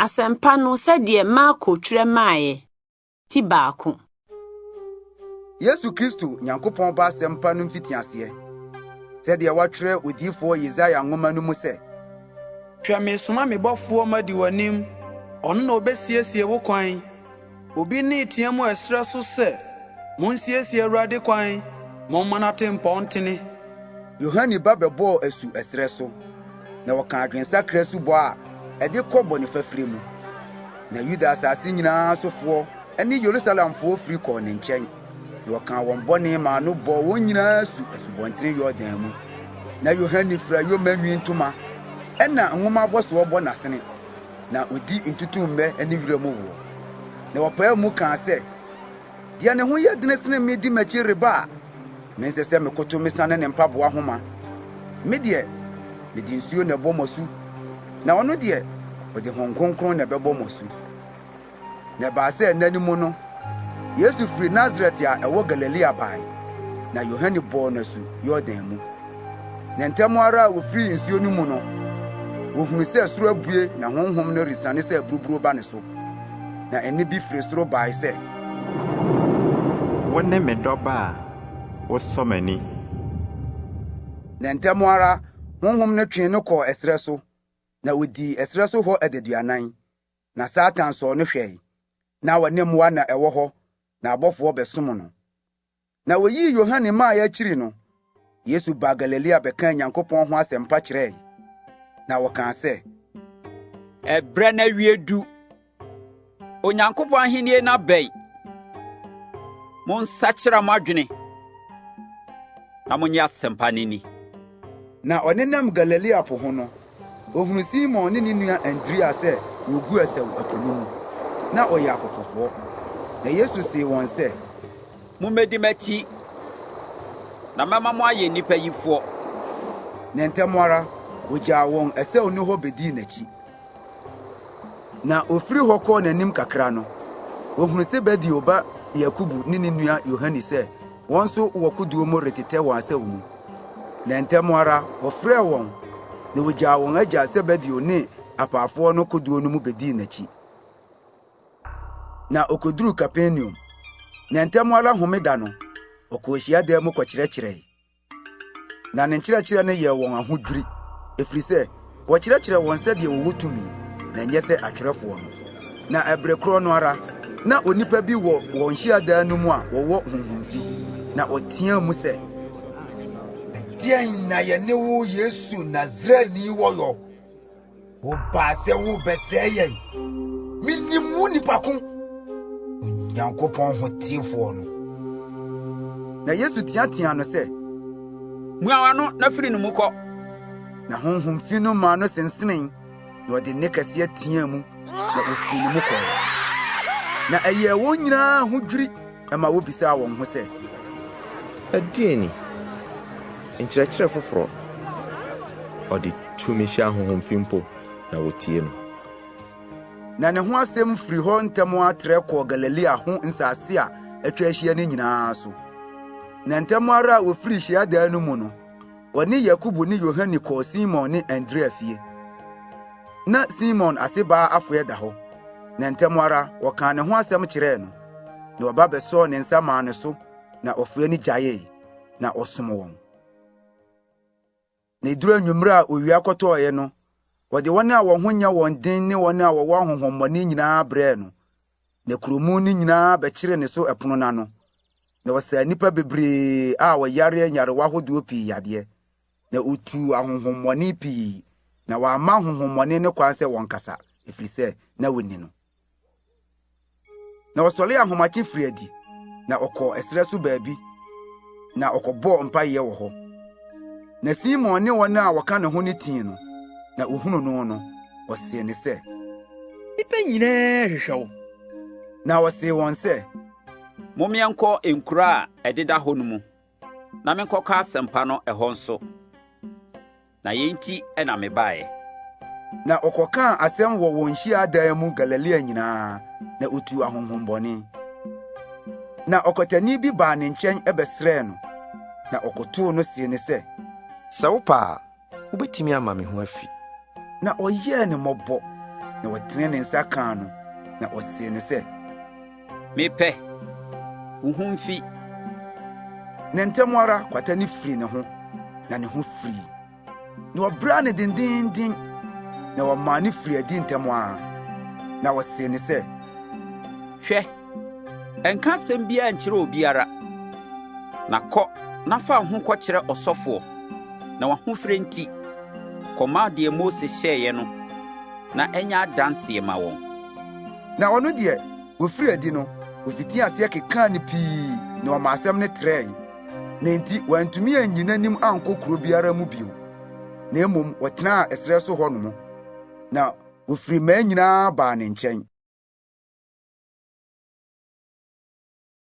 Asɛmpa no sɛdeɛ Marko twerɛ maeɛ, ti baako. Yesu Kristo, Nyankopɔn Ba Asɛmpa no mfitiaseɛ, sɛdeɛ wɔatwerɛ odiyifoɔ Yesaia nwoma no mu sɛ. Hwɛ, meresoma me bɔfoɔ madi w'anim, ɔno na ɔbɛsiesie wo kwan. Obi nne reteɛ mu ɛserɛ so sɛ, 'Monsiesie Awurade kwan, momma n'atempɔn ntene. Yohane ba bɛbɔɔ asu ɛserɛ so, na ɔkaa adwensakra asubɔ a ɛde kɔ bɔne fafiri mu. Na Yuda asase nyinaa sofoɔ ne Yerusalemfoɔ firi kɔɔ ne nkyɛn, na wɔkaa wɔn bɔne maa no bɔɔ wɔn nyinaa asu Asubɔntene Yordan mu. Na Yohane fira yoma nwi ntoma, ɛnna nwoma abɔsoɔ bɔ n'asene, na ɔdi ntutummɛ ne wiram woɔ. Na wɔpaee mu kaa sɛ, Deɛ ne ho yɛ dene sene me di m'akyi reba a mensɛ sɛ mekoto mesane ne mpaboa homa. Me deɛ, mede nsuo na ɛbɔ mo asu, na ɔno deɛ, ɔde Honhom Kronkron na ɛbɛbɔ mo asu. Na ɛbaa sɛ nna no mu no, Yesu firi Nasaret a ɛwɔ Galilea bae, na Yohane bɔɔ no asu Yordan mu. Na ntɛm ara a ofirii nsuo no mu no, wɔhunuu sɛ soro abue na Honhom no resiane sɛ aburuburo ba ne so. Na ɛnne bi firi soro bae sɛ. Wone me dɔba a wosɔ m'ani. Na ntɛm ara Honhom no twee no kɔɔ ɛserɛ so, na odii ɛserɛ so hɔ adaduanan. Na Satan sɔɔ no hwɛe. Na ɔne mmoa na ɛwɔ hɔ, na abɔfoɔ bɛsom no. Na woyii Yohane mae akyiri no, Yesu baa Galilea bɛkaa Nyankopɔn ho asɛmpa kyerɛe. Na ɔkaa sɛ, Ɛberɛ no awie du. Onyankopɔn ahennie no abɛn. Monsakyera mo adwene na monnye asɛmpa no nni. Na ɔnenam Galilea po ho no, ohunuu Simon ne ne nua Andrea sɛ wɔregu asau ɛpo no mu. Na wɔyɛ apofofoɔ. Na Yesu see wɔn sɛ, Mummedi m'akyi, na mɛma mo ayɛ nnipa yifoɔ. Na ntɛm ara ogyaa wɔn asau no hɔ bedii n'akyi. Na ofiri hɔ kɔɔ n'anim kakra no, ohunuu Sebedeo ba Yakobo ne ne nua Yohane sɛ wɔn nso wɔ kodoɔ mu retetɛ wɔn asau mu. Na ntɛm ara wɔfrɛɛ wɔn, na wogyaa wɔn agya Sebedeo ne apaafoɔ no kodoɔ no mu bedii n'akyi. Na okoduruu Kapernaum, na ntɛm ara homeda no, ɔkɔɔ hyiadan mu kɔkyerɛkyerɛe. Na ne nkyerɛkyerɛ no yɛɛ wɔn ahodwiri, ɛfiri sɛ wɔkyerɛkyerɛ wɔn sɛdeɛ wɔwɔ tumi, na ɛnyɛ sɛ atwerɛfoɔ no. Na ɛbere korɔ no ara, na onipa bi wɔ wɔn hyiadan no mu a wɔwɔ honhom fi, na ɔteaa mu sɛ, Ɛdeɛn na yɛne wo Yesu Nasareni wɔ yɔ? Wobaa sɛ worebɛsɛe yɛn. Menim wo nipa ko, Onyankopɔn hotefoɔ no. Na Yesu teateaa no sɛ, Mua w'ano na firi ne mu kɔ. Na honhom fi no maa no sensenee, na ɔde nne kɛseɛ teaa mu, na ofii ne mu kɔe. Na ɛyɛɛ wɔn nyinaa ahodwiri ma wobisaa wɔn ho sɛ, Ɛdeɛn ni? Nkyerɛkyerɛ foforɔ! Ɔde tumi hyɛ ahonhom fi mpo, na wɔtie no. Na ne ho asɛm firi hɔ ntɛm ara trɛ kɔɔ Galilea ho nsase a atwa ahyia no nyinaa so. Na ntɛm ara a wɔfirii hyiadan no mu no, wɔne Yakobo ne Yohane kɔɔ Simon ne Andrea fie. Na Simon asebaa afoɛ da hɔ, na ntɛm ara wɔkaa ne ho asɛm kyerɛɛ no. Na ɔba bɛsɔɔ ne nsa maa no so, na ɔfoɛ no gyaee, na ɔsom wɔn. Na eduru anwummere a owia kɔtɔeɛ no, wɔde wɔn a wɔn ho nyɛ wɔn den ne wɔn a wɔwɔ ahonhommɔne nyinaa brɛɛ no. Na kurow mu no nyinaa bɛkyeree ne so ɛpono no ano. Na ɔsaa nnipa bebree a wɔyare nyarewa ahodoɔ pii yadeɛ, na otuu ahonhommɔne pii, na wamma ahonhommɔne no kwan sɛ wɔnkasa, ɛfiri sɛ na wɔnni no. Na ɔsɔree ahomakye firii adi, na ɔkɔɔ ɛserɛ so baabi, na ɔkɔbɔɔ mpaeɛ wɔ hɔ. Na Simon ne wɔn a wɔka ne ho no tii no, na ohunuu no no, ɔsee no sɛ, Nnipa nyinaa hwehwɛ wo. Na ɔsee wɔn sɛ, Mommeɛnkɔ nkuro a ɛdeda hɔ no mu, na menkɔka asɛmpa no ɛhɔ nso. Na yei nti na mebaeɛ. Na ɔkɔkaa asɛm wɔ wɔn hyiadan mu Galilea nyinaa, na otuu ahonhommɔne. Na ɔkwatani bi baa ne nkyɛn bɛsrɛɛ no, na ɔkotow no see no sɛ, Sɛ wopɛ a, wubetumi ama me ho afi. Na ɔyɛɛ no mmɔbɔ, Na ɔtenee ne nsa kaa no, na ɔsee no sɛ, Mepɛ, wo ho mfi. Na ntɛm ara kwata no firii ne ho, na ne ho firii. Na wɔbraa no dendeenden, na wɔmaa no firii adi ntɛm ara. Na wɔsee no sɛ, Hwɛ, nka asɛm biara nkyerɛ obiara, na kɔ na fa wo ho kɔkyerɛ ɔsɔfoɔ, na w'ahofire nti, kɔma deɛ Mose hyɛeɛ no, na ɛnyɛ adanseɛ ma wɔn. Na ɔno deɛ, wɔfirii adi no, wɔfitii aseɛ kekaa no pii na wɔmaa asɛm no trɛe. Na enti wɔantumi anyi n'anim ankɔ kuro biara mu bio, na mmom wɔtenaa ɛserɛ so hɔnom, na wɔfiri mmaa nyinaa baa ne nkyɛn.